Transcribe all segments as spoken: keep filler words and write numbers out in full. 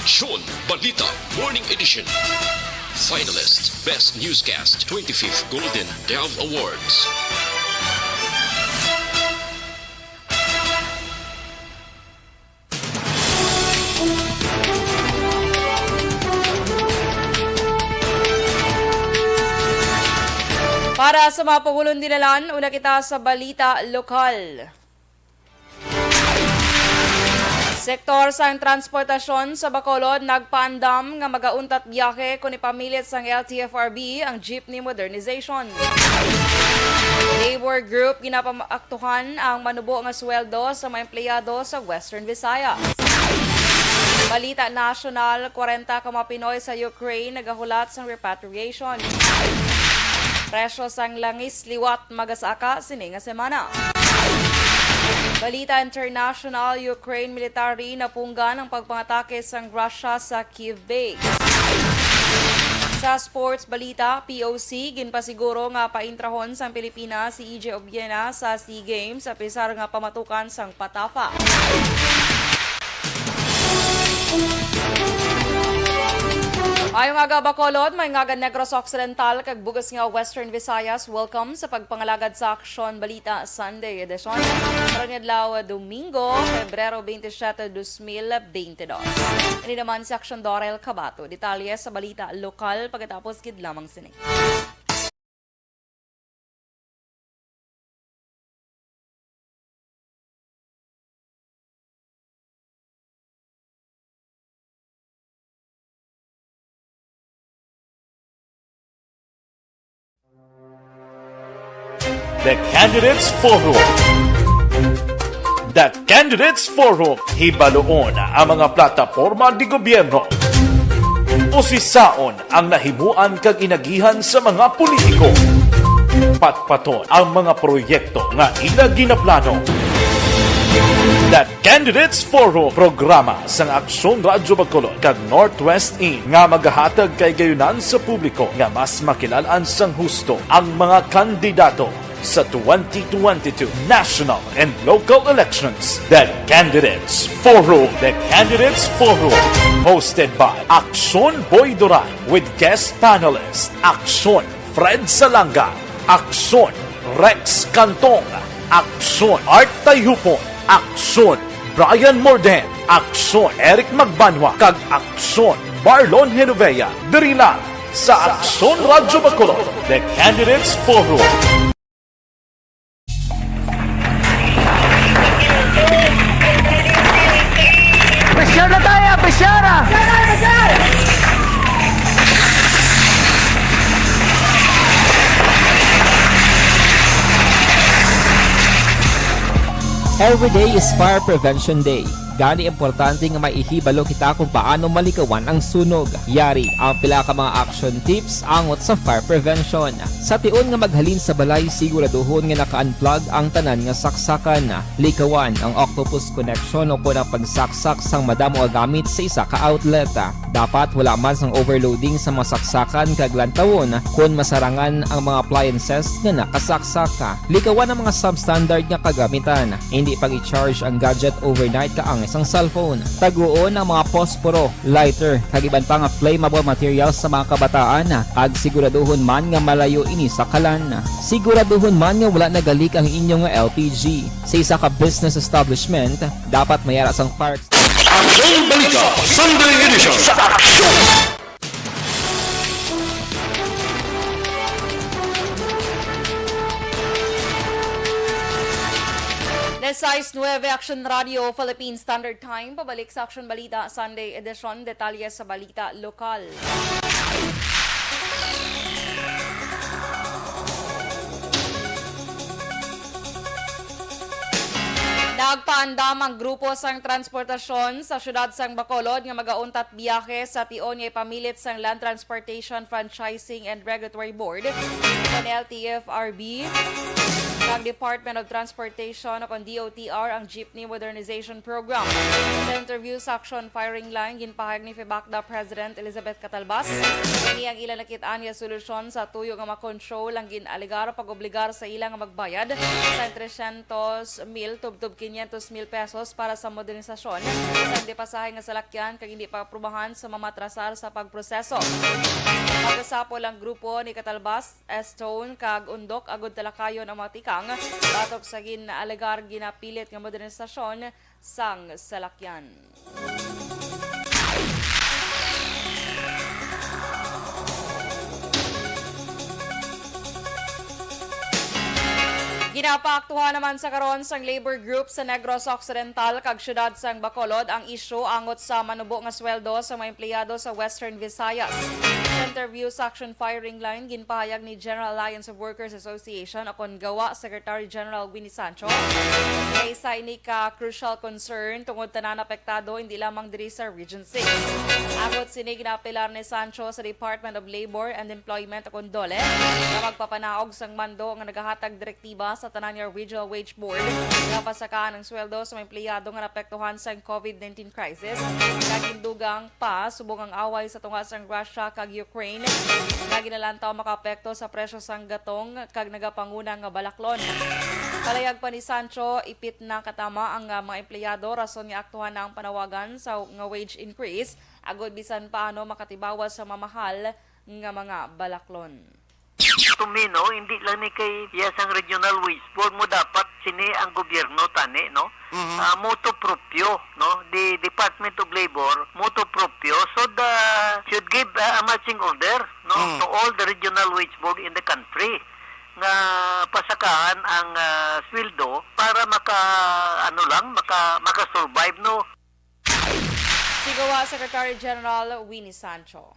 Aksyon Balita Morning Edition. Finalist, Best Newscast, twenty-fifth Golden Dove Awards. Para sa mga pangulong dinalan, una kita sa balita lokal. Sektor sang transportasyon sa Bacolod nagpaandam nga magauntat biyahe kon ipamilit sang L T F R B ang jeepney modernization. Labor Group ginapaaktuhan ang manubo nga sweldo sa mga empleyado sa Western Visayas. Balita nasyonal, kwarenta ka mga Pinoy sa Ukraine nagahulat sang repatriation. Presyo sang langis liwat magasaka sini nga semana. Balita international, Ukraine military napunggan ang pagpangatake sang Russia sa Kyiv base. Sa sports balita, P O C, ginpasiguro nga paintrahon sang Pilipinas si E J Obiena sa SEA Games, apisar nga pamatukan sang patafa. Maayong aga, Bacolod. Maayong aga, Negros Occidental, kag bugas nga Western Visayas. Welcome sa pagpangalagad sa Aksyon Balita Sunday Edition. Karon nga adlaw, Domingo, Febrero twenty-seven, dos mil twenty-dos. Ini naman si Aksyon Dorel Cabato. Detalye sa balita lokal pagkatapos gid lamang sini. The Candidates Forum. The Candidates Forum. Hibaluon ang mga plataporma de gobyerno. Usisaon ang nahimuan kag inagihan sa mga politiko. Patpaton ang mga proyekto nga ila ginaplano. The Candidates Forum, programa sang Aksyon Radyo Bacolod kag Northwest In nga magahatag kahigayonan sa publiko nga mas makilalan sang husto ang mga kandidato sa twenty twenty-two national and local elections. The Candidates Forum. The Candidates Forum, hosted by Aksyon Boy Duran with guest panelist Aksyon Fred Salanga, Aksyon Rex Cantong, Aksyon Art Tayupon, Aksyon Brian Morden, Aksyon Eric Magbanwa, kag Aksyon Marlon Genovea. Diri lang sa Aksyon Radyo Bacolod, The Candidates Forum. Pressure na tayo, pressure! Every day is Fire Prevention Day. Gani, importante nga may ihibalo kita kung paano malikawan ang sunog. Yari ang pila ka mga action tips angot sa fire prevention. Sa tion nga maghalin sa balay, siguraduhon nga naka-unplug ang tanan nga saksakan. Likawan ang octopus connection o kon ang pagsaksak sang madamo nga gamit sa isa ka outlet. Dapat wala man sang overloading sa mga saksakan kag lantawon kon masarangan ang mga appliances nga nakasaksak. Likawan ang mga substandard nga kagamitan. Indi pag-i-charge ang gadget overnight kaangay sang cellphone. Taguon ang mga posporo, lighter, kag iban pa nga flammable materials sa mga kabataan, kag siguraduhon man nga malayo ini sa kalan. Siguraduhon man nga wala nagalik ang inyo nga L P G. Sa isa ka business establishment, dapat may ara sang fire Aksyon Balita Sunday Edition. Sa Aksyon. Alas sais nuebe, Action Radio Philippine Standard Time. Pabalik sa Action Balita Sunday Edition. Detalye sa balita lokal. Nagpaandam ang grupo sang transportasyon sa siyudad sang Bacolod nga magauntat biyahe sa tion nga ipamilit sang Land Transportation Franchising and Regulatory Board, kon L T F R B, kag Department of Transportation o kon D O T R ang Jeepney Modernization Program. Sa interview sa Action Firing Line, ginpahayag ni FEBACDA President Elizabeth Catalbas, ini ang ila nakit-an nga solusyon sa tuyo nga makontrol ang gin-alegar pag-obligar sa ila nga magbayad sa tresyentos mil tubtob quinientos mil pesos para sa modernisasyon sa hindi pasahe nga salakyan kag hindi pa aprubahan sa mamatrasar sa pagproseso. Magasapol ang grupo ni Katalbas Stone kag Undok agud talakayon ang mga tikang batok sa gin-alegar ginapilit nga modernisasyon sang salakyan. Ginapaaktuhan naman sa karon sang labor group sa Negros Occidental kag siyudad sang Bacolod ang isyu angot sa manubo nga sweldo sa mga empleyado sa Western Visayas. Sa interview sa Action Firing Line, ginpahayag ni General Alliance of Workers Association o kon GAWA Secretary General Winnie Sancho nga isa ini ka crucial concern tungod tanan apektado, hindi lamang diri sa Region six. Angot sini, ginaapelar ni Sancho sa Department of Labor and Employment o kon DOLE nga magpapanaog sang mando nga nagahatag direktiba sa tanan nga Regional Wage Board nga pasakaan ang sweldo sa mga empleyado nga naapektuhan sang COVID nineteen crisis, nga gindugang pa subong ang away sa tunga sang Russia kag Ukraine nga ginalantaw makaapekto sa presyo sang gatong kag nagapanguna nga balaklon. Palayag pa ni Sancho, ipit na katama ang, ah, mga empleyado rason nga aktuhan na ang panawagan sa nga wage increase, agud bisan paano makatibawas sa mamahal nga mga balaklon. To me, no, hindi lang ni kay iya sang Regional Wage Board mo dapat sini ang gobyerno tani, no? Mhm. Ah, motu proprio, no? The Department of Labor, motu proprio, so the should give, ah, a marching order, no, Mm. to all the regional wage board in the country nga pasakaan ang, ah, sweldo para maka, ano lang, maka, maka-survive, no? Si GAWA Secretary General Winnie Sancho.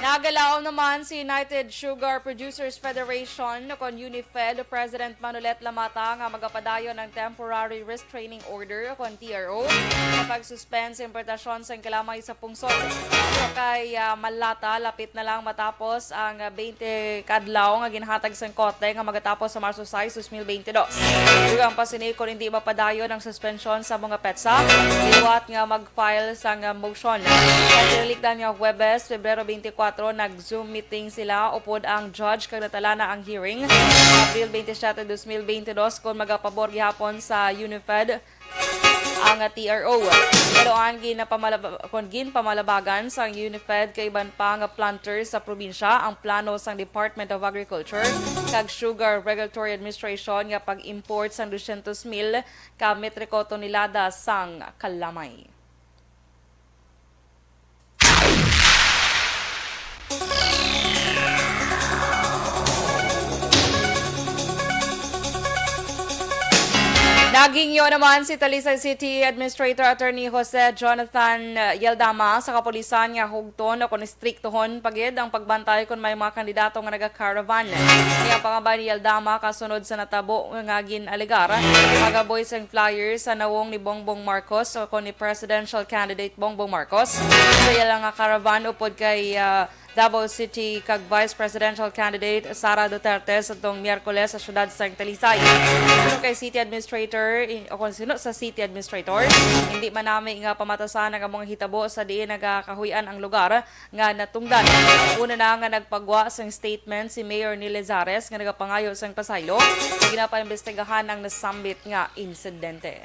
Nagalaom naman si United Sugar Producers Federation o kon UNIFED President Manolet Lamata nga magapadayon ang temporary restraining order o kon T R O sa pagsuspend sa importasyon sang kalamay sa pungsod. Pero kay, ah, Malata, lapit na lang matapos ang, ah, twenty ka adlaw nga ginhatag sang kote nga magatapos sa Marso sais, dos mil bente dos. Dugang pa sini, kon hindi mapadayon ang suspensyon sa mga petsa, liwat nga mag-file sang, ah, motion. Sa tinilikdan nga Huwebes, Pebrero twenty-four, nag-Zoom meeting sila upod ang judge kag natalana ang hearing sa Abril twenty-seven, dos mil bente dos, kon magapabor gihapon sa UNIFED ang T R O. Pero ang ginapamalabagan, kon ginpamalabagan sang UNIFED kag iban pa nga planter sa probinsya ang plano sang Department of Agriculture kag Sugar Regulatory Administration nga pag-import sang dosyentos mil ka metriko tonelada sang kalamay. Naghingyo naman si Talisay City Administrator Attorney Jose Jonathan, uh, Yaldama sa kapulisan nga hugton o kon istriktohon pa gid ang pagbantay kon may mga kandidato nga naga-caravan. Iya pangabay ni Yaldama kasunod sa natabo nga gin-alegar pagkaboy sang flyer sa nawong ni Bongbong Marcos o kon ni presidential candidate Bongbong Marcos sa iya lang nga caravan upod kay, ah, Davao City kag Vice Presidential Candidate Sara Duterte sadtong Miyerkules sa siyudad sang Talisay. Suno kay City Administrator, in-, o kon suno sa City Administrator, hindi man nami nga pamatasan ang among hitabo sa diin nagakahuy-an ang lugar nga natungdan. Una na nga nagpagwa sang statement si Mayor Neil Lezares nga nagapangayo sang pasaylo nga ginapaimbestigahan ang nasambit nga insidente.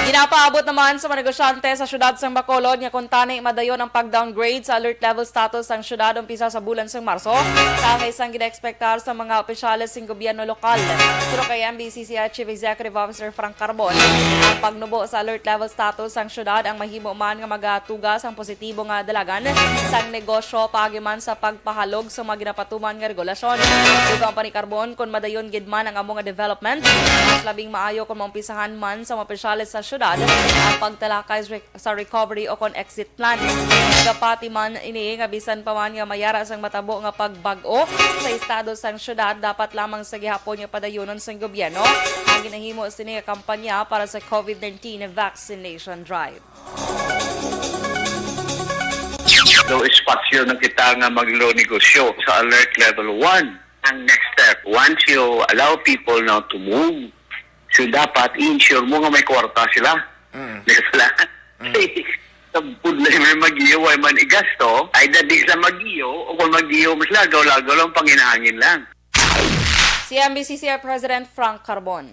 Ginapaabot naman sa mga negosyante sa siyudad sang Bacolod nga kuntani madayon ang pag-downgrade sa alert level status sang siyudad umpisa sa bulan sang Marso, tangay sang ginaekspektar sa mga opisyales sing gobyerno lokal. Suno kay M B C C I Chief Executive Officer Frank Carbon, ang pagnubo sa alert level status sang siyudad ang mahimo man nga magatuga sang positibo nga dalagan sang negosyo paagi man sa pagpahalog sa mga ginapatuman nga regulasyon. Dugang pa ni Carbon, kon madayon gid man ang amo nga development, mas labing maayo kon maumpisahan man sa mga opisyales sa siyudad ang pagtalakay sa recovery o kon exit plan. Nagapati man ini nga bisan pa man nga mayara sang matabo nga pagbag-o sa estado sang siyudad, dapat lamang sa gihapon nga padayunon sang gobyerno ang ginahimo sini nga kampanya para sa COVID nineteen vaccination drive. Daw espasyo na kita nga magnegosyo sa alert level one. Ang next step, once you allow people now to move, so dapat i-ensure mo nga may kwarta sila. Mm. Di ba? Mm. Kasi sa budlay may mag-iyo, way man igasto, ay dadi sa mag-iyo, o kung mag-iyo, mas lagaw-lagaw lang, panginahangin lang. Si M B C C I President Frank Carbon.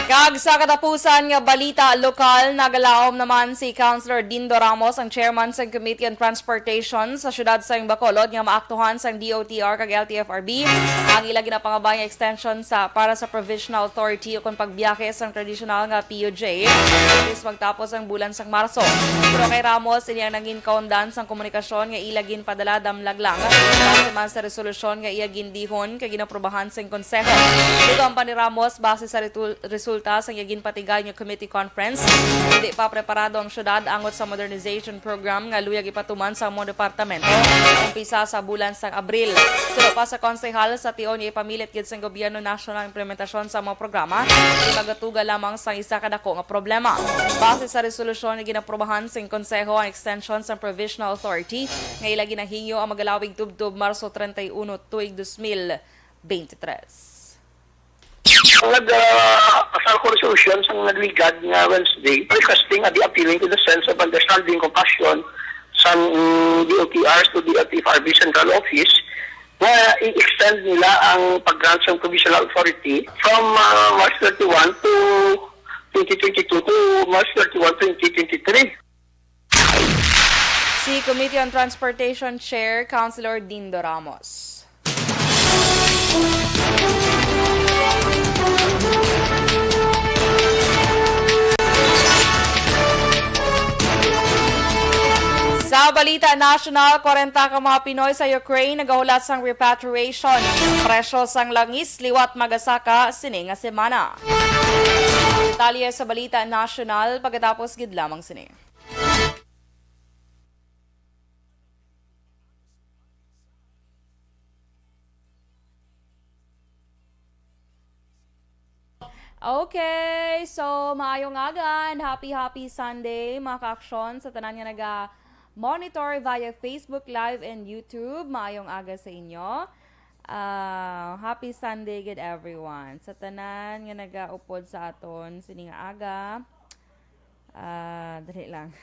Kag sa katapusan nga balita lokal, nagalaom naman si Councilor Dindo Ramos, ang chairman sang Committee on Transportation sa siyudad sang Bacolod, nga maaktuhan sang D O T R kag L T F R B ang ila ginapangabay nga extension sa para sa provisional authority ukon pagbiyahe sang tradisyonal nga P U J, imbis magtapos ang bulan sang Marso. Pero kay Ramos, ini ang nangin kaundan sang komunikasyon nga ila ginpadala damlag lang, base man sa resolusyon nga iya gindihon kag ginaprubahan sang konseho. Dugang pa ni Ramos, base sa retul- resulta sang iya ginpatigay nga committee conference, hindi pa preparado ang syudad angot sa modernization program nga luyag ipatuman sa among departamento umpisa sa bulan sang Abril. Suno pa sa konsehal, sa tion nga ipamilit gid sang gobyerno nasyonal ang implementasyon sa mga programa, indi magatuga lamang sang isa ka dako nga problema. Base sa resolusyon nga ginaprubahan sing konseho, ang extension sang provisional authority nga ila ginahingyo ang magalawig tubtob Marso treinta y uno, tuig dos mil veintitrés. Nag-asal ko resolution sa nagligad nga Wednesday, requesting a appealing to the Sense of Understanding Compassion sa mm, D O T R to D O T R B Central Office nga i-extend nila ang pag-grant sa provisional authority from uh, March thirty-one to twenty twenty-two to March thirty-one, twenty twenty-three. Si Committee on Transportation Chair, Councilor Dindo Ramos. Sa balita nasyonal, kwarenta ka mga Pinoy sa Ukraine nagahulat sang repatriation. Presyo sang langis liwat magasaka sini nga semana. Detalye sa balita nasyonal pagkatapos gid lamang sini. Okay, so maayong aga and happy, happy Sunday, mga kaaksyon, sa tanan nga naga-monitor via Facebook Live and YouTube. Maayong aga sa inyo. Ah, happy Sunday gid, everyone. Sa tanan nga nagaupod sa aton sini nga aga. Ah, dali lang.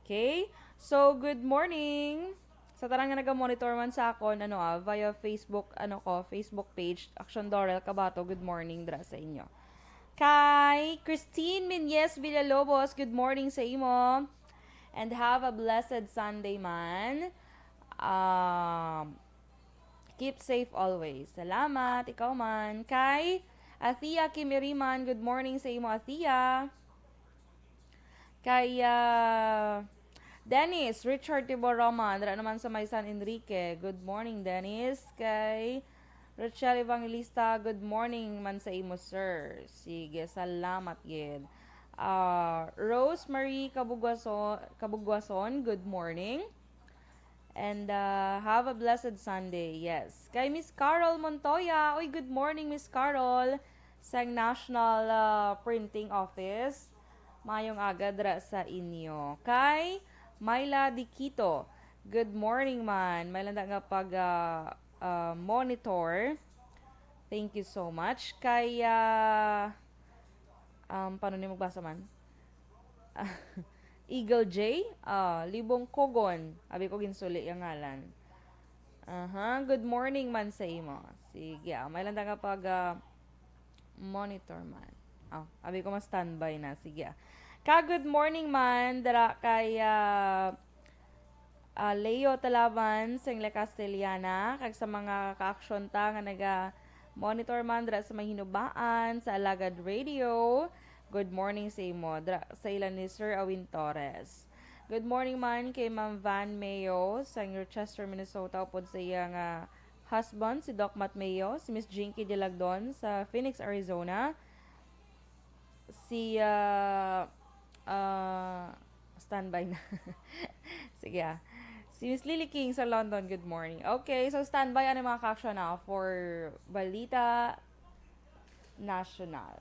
Okay? So, good morning. Sa tanan nga naga-monitor man sa akon, ano, ah, via Facebook, ano ko, Facebook page, Action Dorel Cabato, good morning dira sa inyo. Kay Christine Menyes Villalobos, good morning sa imo. And have a blessed Sunday man. Um, keep safe always. Salamat, ikaw man. Kay Athea Kim Iriman, good morning sa imo, Athea. Kay ah, Dennis Richard Tiboroman, dira naman sa may San Enrique. Good morning, Dennis. Kay Rochelle Evangelista, good morning man sa imo, sir. Sige, salamat gid. Ah, Rosemary Kabugwaso-, Kabugwason, good morning. And ah, have a blessed Sunday. Yes. Kay Miss Carol Montoya, uy, good morning, Miss Carol. Sang National ah, Printing Office. Mayong aga dira sa inyo. Kay Myla Diquito, good morning man. May landa nga pag ah, ah, monitor. Thank you so much. Kay ah, um, paano ni magbasa man? Eagle J, ah, Libong Kogon. Abi ko ginsuli ang ngalan. Aha, good morning man sa imo. Sige, ah, may landa nga pag ah, monitor man. Oh, abi ko mas standby na. Sige, ah. Ka good morning man dira kay ah, ah, Leo Talaban sing La Castellana, kag sa mga kaaksyon ta nga naga monitor man dira sa may Hinubaan, sa Alagad Radio. Good morning sa imo. Dira sa ila ni Sir Awin Torres. Good morning man kay Ma'am Van Mayo sa Rochester, Minnesota, upod sa iya nga husband, si Doc Matt Mayo, si Miss Jinky Dilagdon sa Phoenix, Arizona, si ah, ah, standby na. Sige ah. Si Miss Lily King sa London, good morning. Okay, so standby ang mga kaaksyon na for Balita National.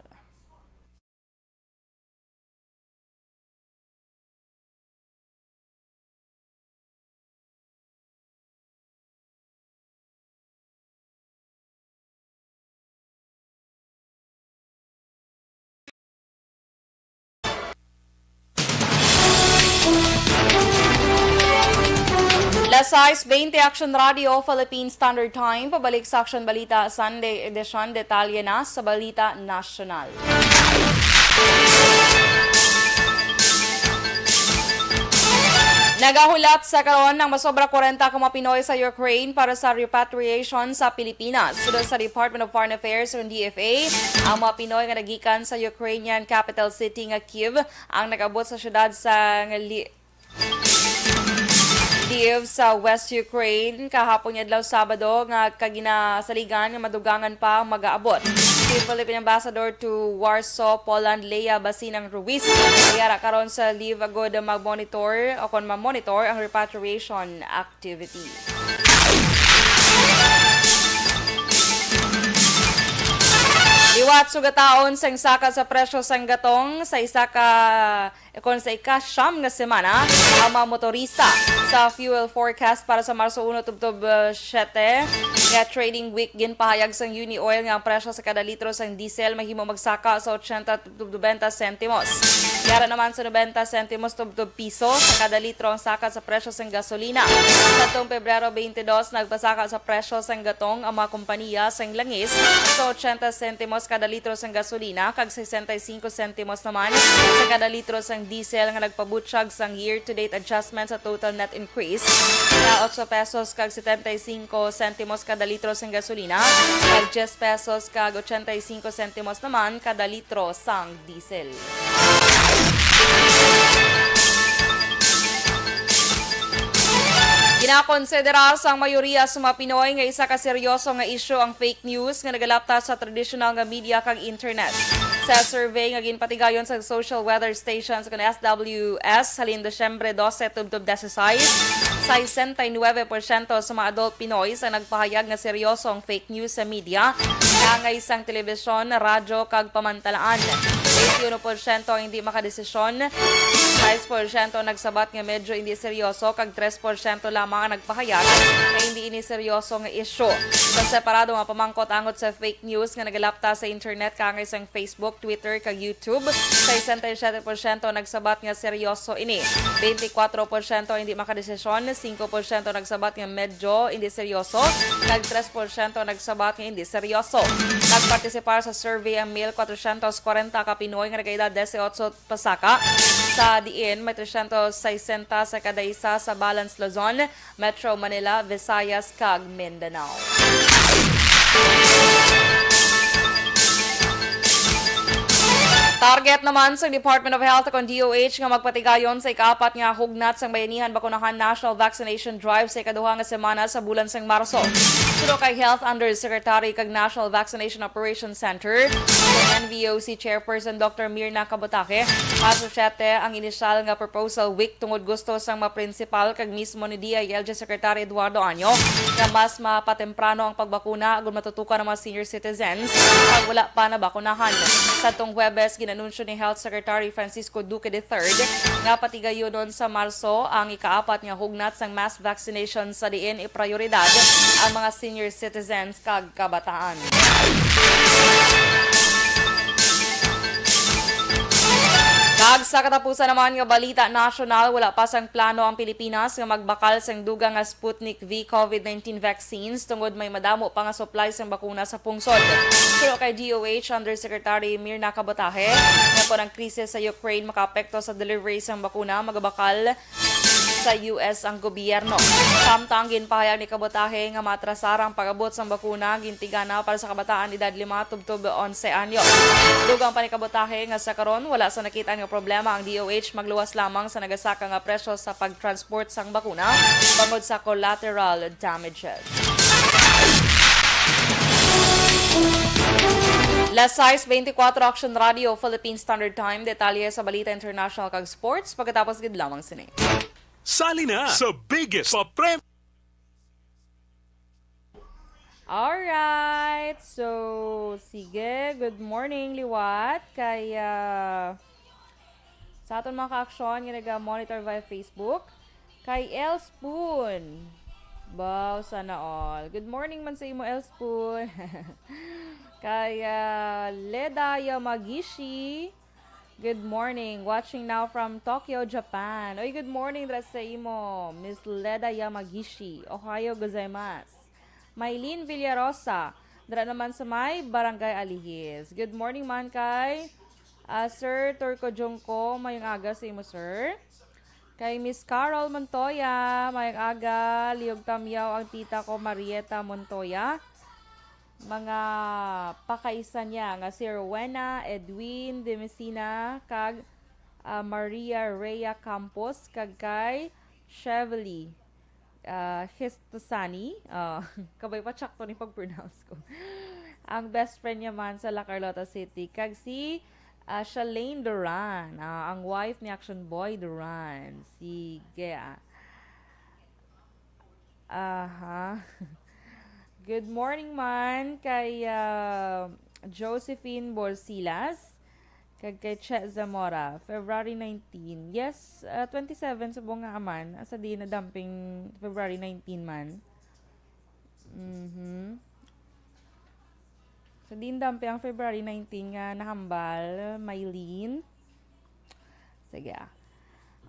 Sais twenty Action Radio, Philippine Standard Time. Pabalik sa Action Balita, Sunday edition. Detalye na sa Balita Nasyonal. Nagahulat sa karon ang masobra kwarenta ka mga Pinoy sa Ukraine para sa repatriation sa Pilipinas. Suno sa Department of Foreign Affairs o D F A, ang mga Pinoy nga nagikan sa Ukrainian capital city nga Kyiv ang nag-abot sa siyudad sa Li-, Kyiv sa West Ukraine kahapon nga adlaw Sabado nga kaginasaligan nga madugangan pa ang mag-aabot. Si Philippine Ambassador to Warsaw, Poland, Lea Basinang Ruiz, yara karon sa Lviv agud mag-monitor o kon ma-monitor ang repatriation activity. Liwat sugataon sang saka sa presyo sang gatong sa isa ka kon sa ika-siyam nga semana ang mga motorista. Sa fuel forecast para sa Marso uno tubtob, uh, siete nga trading week, ginpahayag sang Unioil nga ang presyo sa kada litro sang diesel mahimo magsaka sa ochenta tubtob nobenta sentimos. Yara naman sa nobenta sentimos tubtob piso sa kada litro ang saka sa presyo sang gasolina. Sa tuong Pebrero twenty-dos, nagpasaka sa presyo sang gatong ang mga kompaniya sang langis sa ochenta sentimos kada litro sang gasolina kag sesenta y cinco sentimos naman sa kada litro sang diesel, nga nagpabutyag sang year-to-date adjustment sa total net increase sa otso pesos kag setenta y cinco sentimos kada litro sang gasolina kag diyes pesos kag ochenta y cinco sentimos naman kada litro sang diesel. Ginakonsidera sang mayoriya sa mga Pinoy nga isa ka seryoso nga isyu ang fake news nga nagalapta sa tradisyonal nga media kag internet. Sa survey nga ginpatigayon sa Social Weather Stations kon S W S halin Disyembre dose tubtob dieciséis, sesenta y nueve porsyento sa mga adult Pinoy ang nagpahayag nga seryoso ang fake news sa media, kaangay sang telebisyon, radyo, kag pamantalaan. Twenty-uno porsyento ang hindi makadesisyon, sais porsyento nagsabat nga medyo hindi seryoso, kag tres porsyento lamang ang nagpahayag nga hindi ini seryoso nga isyu. Sa separado nga pamangkot angot sa fake news nga nagalapta sa internet kaangay sang Facebook, Twitter, kag YouTube, sesenta y siete porsyento nagsabat nga seryoso ini. Twenty-kwatro porsyento hindi makadesisyon, singko porsyento nagsabat nga medyo hindi seryoso, kag tres porsyento nagsabat nga hindi seryoso. Nagpartisipar sa survey ang mil kwatrosyentos kwarenta ka Pinoy nga nag-edad disiotso pasaka, sa diin may tresyentos sesenta sa kada isa sa Balance Luzon, Metro Manila, Visayas, kag Mindanao. Target naman sa Department of Health kon D O H nga magpatigayon sa ikaapat nga hugnat sang Bayanihan Bakunahan National Vaccination Drive sa ikaduha nga semana sa bulan sang Marso. Suno kay Health Undersecretary kag National Vaccination Operations Center, N V O C Chairperson Doctor Mirna Cabutaje, Marso siete ang inisyal nga proposal week tungod gusto sang mga prinsipal kag mismo ni D I L G Secretary Eduardo Año nga mas mapatemprano ang pagbakuna agud matutukan ang mga senior citizens kag wala pa nabakunahan. Sa tong Huwebes, ginanunsyo ni Health Secretary Francisco Duque the third nga patigayunon sa Marso ang ikaapat nga hugnat sang mass vaccination sa diin iprayoridad ang mga senior citizens kag kabataan. Kag sa katapusan naman nga balita nasyonal, wala pa sang plano ang Pilipinas nga magbakal sang dugang nga Sputnik V COVID nineteen vaccines tungod may madamo pa nga supply sang bakuna sa pungsod. Suno kay D O H Undersecretary Mirna Cabutaje, nga kon ang krisis sa Ukraine makaapekto sa delivery sang bakuna, magabakal sa U S ang gobyerno. Samtang ginpahayag ni Cabutaje nga maatrasar ang pag-abot sang bakuna gintigana para sa kabataan edad lima tubtob onse anyos. Dugang pa ni Cabutaje nga sa karon wala sa nakita nga problema ang D O H, magluwas lamang sa nagasaka nga presyo sa pag-transport sang bakuna bangod sa collateral damages. Las sais beintikwatro, Action Radio, Philippine Standard Time. Detalye sa balita international kag sports pagkatapos gid lamang sini. Sali na sa biggest papremyo. Alright. So, sige. Good morning, liwat. Kay, ah, sa aton mga ka-aksyon nga naga-monitor via Facebook, kay El Spoon. Wow, sana all. Good morning man sa imo, El Spoon. Kay, ah, Leda Yamagishi. Good morning. Watching now from Tokyo, Japan. Oy, good morning dra sa imo, Miss Leda Yamagishi. Ohayo gozaimasu. Mylene Villarosa, dra naman sa may Barangay Alihis. Good morning man kay, ah, Sir Turco Junco. Mayong aga sa imo, sir. Kay Miss Carol Montoya, mayong aga. Liog tamyaw ang tita ko, Marieta Montoya. Mga pakaisa niya nga si Rowena, Edwin de Messina, kag, ah, Maria Rhea Campos, kag kay Chevely, ah, Histosani. Ah, kabay pa, tsakto ni pag-pronounce ko. Ang best friend niya man sa La Carlota City, kag si, ah, Shalane Duran, ah, ang wife ni Action Boy Duran. Sige, ah. Aha. Good morning man kay, ah, Josephine Borsilas, kag kay Che Zamora, February nineteen. Yes, ah, twenty-seven subong nga man. Asa di na damping February nineteen man. Mhm. So, di na damping ang February nineteen nga nahambal, Mylene. Sige, ah.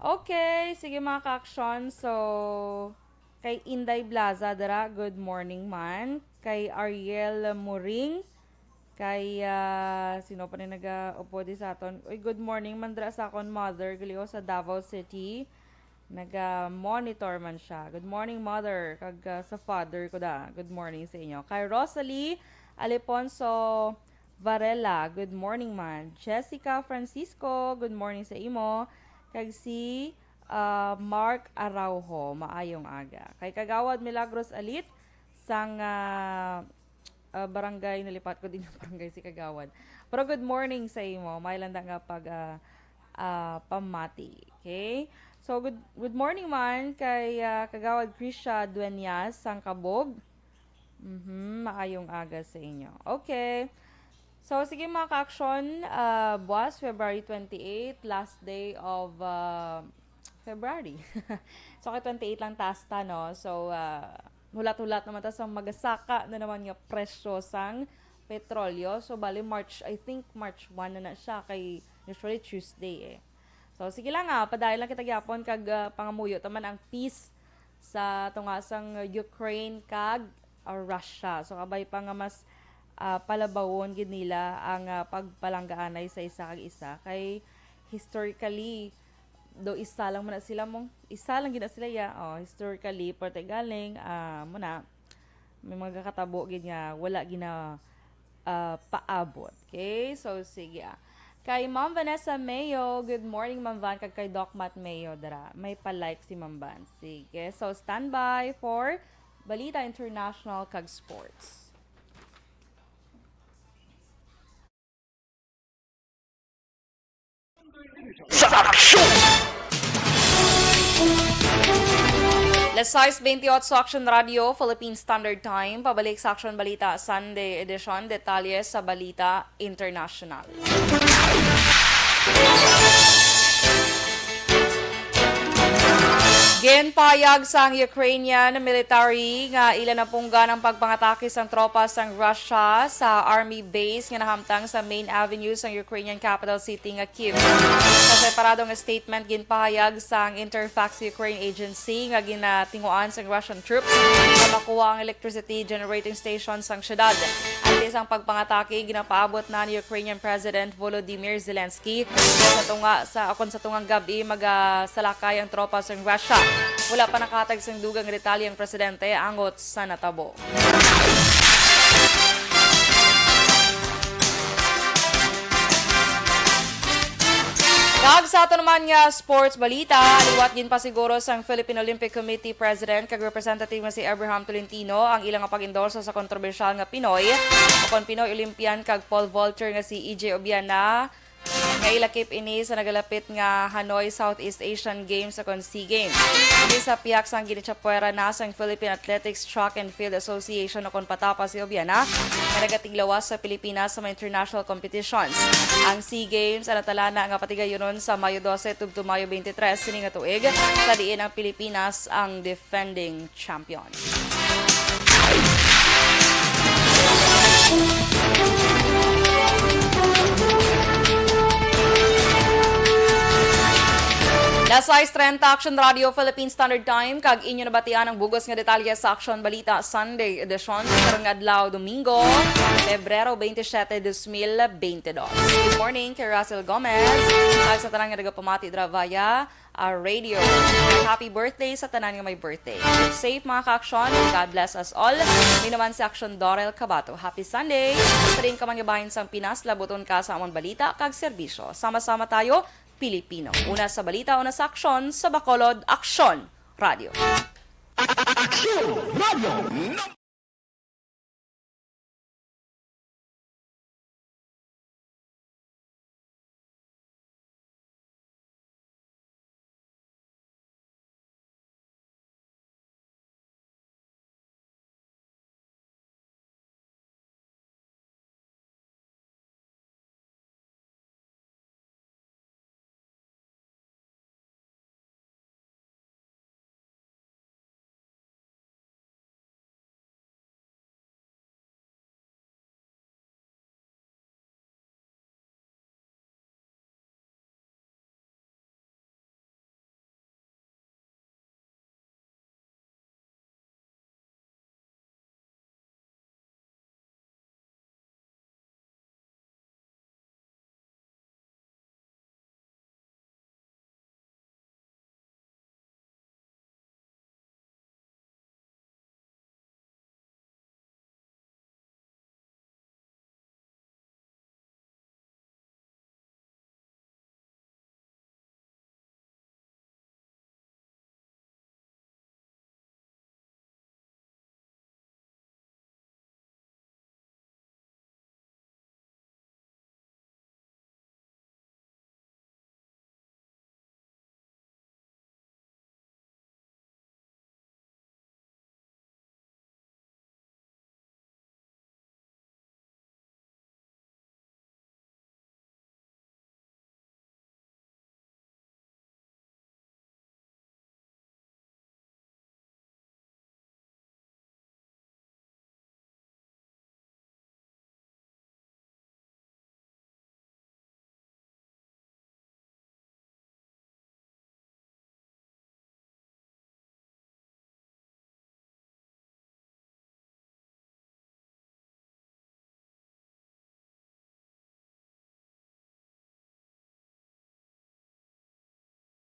Okay, sige, mga ka-action. So, kay Inday Blaza dira, good morning man. Kay Ariel Muring, kay, ah, sino pa ni nag-upo di sa aton? Uy, good morning man dira sa akon mother, gali ko sa Davao City. Naga-monitor man siya. Good morning, mother. Kag, ah, sa father ko da. Good morning sa inyo. Kay Rosalie Aliponso Varela, good morning man. Jessica Francisco, good morning sa imo. Kag si, ah, Mark Araujo, maayong aga. Kay Kagawad Milagros Alit, sang, ah, ah, barangay, nalipat ko din ang barangay si Kagawad. Pero good morning sa imo. May landa nga pag, ah, ah, pamati. Okay? So, good, good morning man kay, ah, Kagawad Krisha Dueñas sang Kabog. Mhm, maayong aga sa inyo. Okay. So, sige, mga ka-action, ah, buwas, February twenty-eight, last day of, ah, February. So, kay twenty-eight lang ta hasta, no? So, ah, hulat-hulat naman ta sa magasaka na naman nga presyo sang petrolyo. So, bali, March, I think March one na na siya, kay usually Tuesday, eh. So, sige lang, ah, padayon lang kita gyapon kag, ah, pangamuyo ta man ang peace sa tunga sang Ukraine kag, ah, Russia. So, kabay pa nga mas, ah, palabawon gid nila ang, ah, pagpalanggaanay sa isa kag isa, kay historically, do isa lang man na sila, mong isa lang gid na sila, ya. Oh, historically, parte galing, ah, mo na, may mga kakatabo gid nga wala gina, ah, paabot. Okay? So, sige, ah. Kay Ma'am Vanessa Mayo, good morning, Ma'am Van, kag kay Doc Matt Mayo, dara. May pa-like si Ma'am Van. Sige. So, standby for Balita International kag Sports. Sa aksyon! Las sais bentiocho, Aksyon Radio, Philippine Standard Time. Pabalik sa Aksyon Balita, Sunday edition. Detalye sa balita international. Ginpahayag sang Ukrainian military nga ila napunggan ang pagpangatake sang tropa sang Russia sa army base nga nahamtang sa main avenue sang Ukrainian capital city nga Kyiv. Sa separado nga statement, ginpahayag sang Interfax Ukraine Agency nga ginatinguan sang Russian troops nga makuha ang electricity generating station sang syudad. Antes ang pagpangatake, ginapaabot na ni Ukrainian President Volodymyr Zelensky sa tunga sa, kon sa tungang gab-i magasalakay ang tropa sang Russia. Wala pa nakahatag sang dugang detalye ang presidente angot sa natabo. Kag sa ato naman nga sports balita, liwat ginpasiguro sang Philippine Olympic Committee President kag Representative nga si Abraham Tolentino ang ila nga pag-endorso sa kontrobersyal nga Pinoy, o kon Pinoy Olympian kag pole vaulter nga si E J Obiana, nga ilakip ini sa nagalapit nga Hanoi Southeast Asian Games o kon SEA Games. Ini sa pihak sang ginitsapwera na sang Philippine Athletics Track and Field Association o kon PATAPA si Obiana nga nagatiglawas sa Pilipinas sa mga international competitions. Ang SEA Games ang natalana nga patigayunon sa Mayo dose tubto Mayo twenty-three sini nga tuig, sa diin ang Pilipinas ang defending champion. Alas sais treinta, Action Radio Philippine Standard Time, kag inyo nabatian ang bugos nga detalye sa Action Balita Sunday Edition karong adlaw, Domingo, Pebrero twenty-seven, dos mil twenty-dos. Good morning kay Russell Gomez, kag sa tanan nga nagapamati dira via, ah, radio. Happy birthday sa tanan nga may birthday. Keep safe, mga ka-aksyon. God bless us all. Kami naman si Action Dorel Cabato. Happy Sunday. Sa diin ka man nga bahin sang Pinas, labuton ka sa amon balita kag serbisyo. Sama-sama tayo, Pilipino. Una sa balita, una sa aksyon, sa Bacolod, Aksyon Radio. Aksyon Radio.